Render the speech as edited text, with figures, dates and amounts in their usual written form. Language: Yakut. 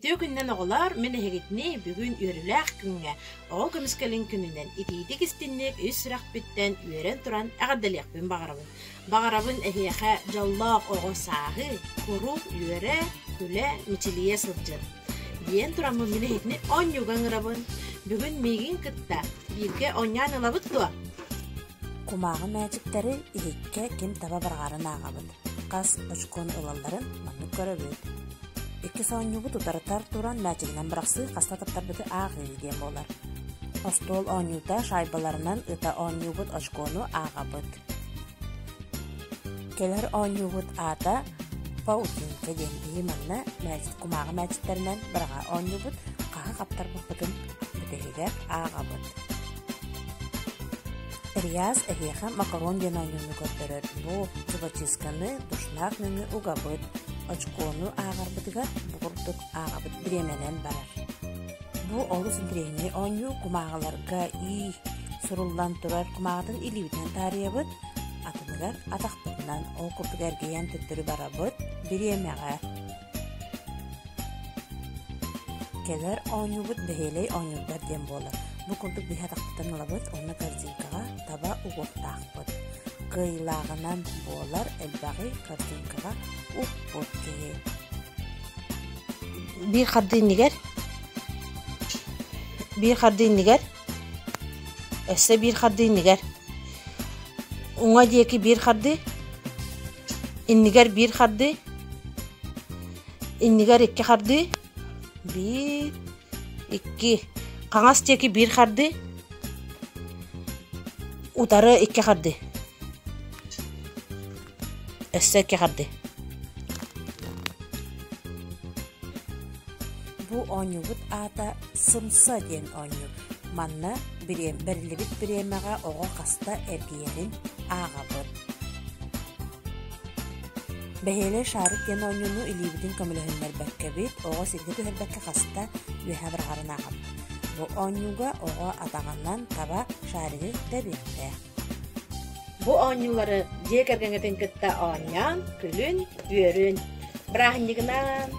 Үтүө күнүнэн оҕолоор, мин эһигитини бүгүн үөрүүлээх күҥҥэ, оҕо көмүскэлин күнүнэн итиитик-истинник ис сүрэхпиттэн үөрэн туран эҕэрдэлиэхпин баҕарабын. Баҕарабын эһиэхэ дьоллоох оҕо сааһы, куруук үөрэ, күлэ, мичилийэ сылдьын. Диэн тураммын мин эһигини оонньууга ыҥырабын. Бүгүн миигин кытта бииргэ оонньоон ылабыт дуо? Кумааҕы мээчиктэри иһиккэ ким таба быраҕарын ааҕабыт. Хас очкону ылалларын маннык көрөбүт. Иккис оонньуубут утарытар туран мээчигинэн бырахсыы хаста таптарбыты ааҕыы диэн буолар. Остуол оонньуута шайбаларынан ыта оонньуубут очкону ааҕабыт. Кэлэр оонньуубут аата паутинка диэн биһи манна мээчик кумааҕы мээчиктэринэн быраҕа оонньуубут хаһы хаптарбыппытын бүтэһигэр ааҕабыт. Ильяс эһиэхэ макарон диэн оонньууну көрдөрөр. Бу зубочистканы душнаах нөҥүө угабыт, очкону ааҕарбытыгар бу курдук ааҕабыт бириэмэнэн барар. Бу олус интэриэһинэй оонньуу кумааҕыларга ии суруллан турар кумааҕытын илиибитинэн таарыйабыт, атыныгар атахпытынан ол курдук эргийэн төттөрү барабыт бириэмэҕэ. Кэлэр оонньуубут бэһиэлэй оонньуурдар диэн буолар. Бу курдук биһи атахпытын ылабыт уонна корзинкаҕа таба угуохтаахпыт. Кыайыылааҕынан буолар элбэҕи корзинкаҕа укпут киһи. Биир хардыы иннигэр, биир хардыы иннигэр, өссө биир хардыы иннигэр, уҥа диэки биир хардыы, иннигэр биир хардыы, Иннигэр икки хардыы, биир, икки, хаҥас диэки биир хардыы, утары икки хардыы, өссө икки хардыы. Бу оонньуубут аата «Сымса» диэн оонньуу. Манна бэриллибит бириэмэҕэ оҕо хаста эргийэрин ааҕабыт. Бэһиэлэй шарик диэн оонньууну илиибитин көмөлөһүннэрбэккэбит, оҕо сиргэ түһэрбэккэ хаста үөһэ быраҕарын ааҕабыт. Бу оонньууга оҕо атаҕынан таба шаригы тэбиэхтээх. Бу оонньуулары дьиэ кэргэҥҥитин кытта оонньоон, күлүн, үөрүн. Бырааһынньыгынан!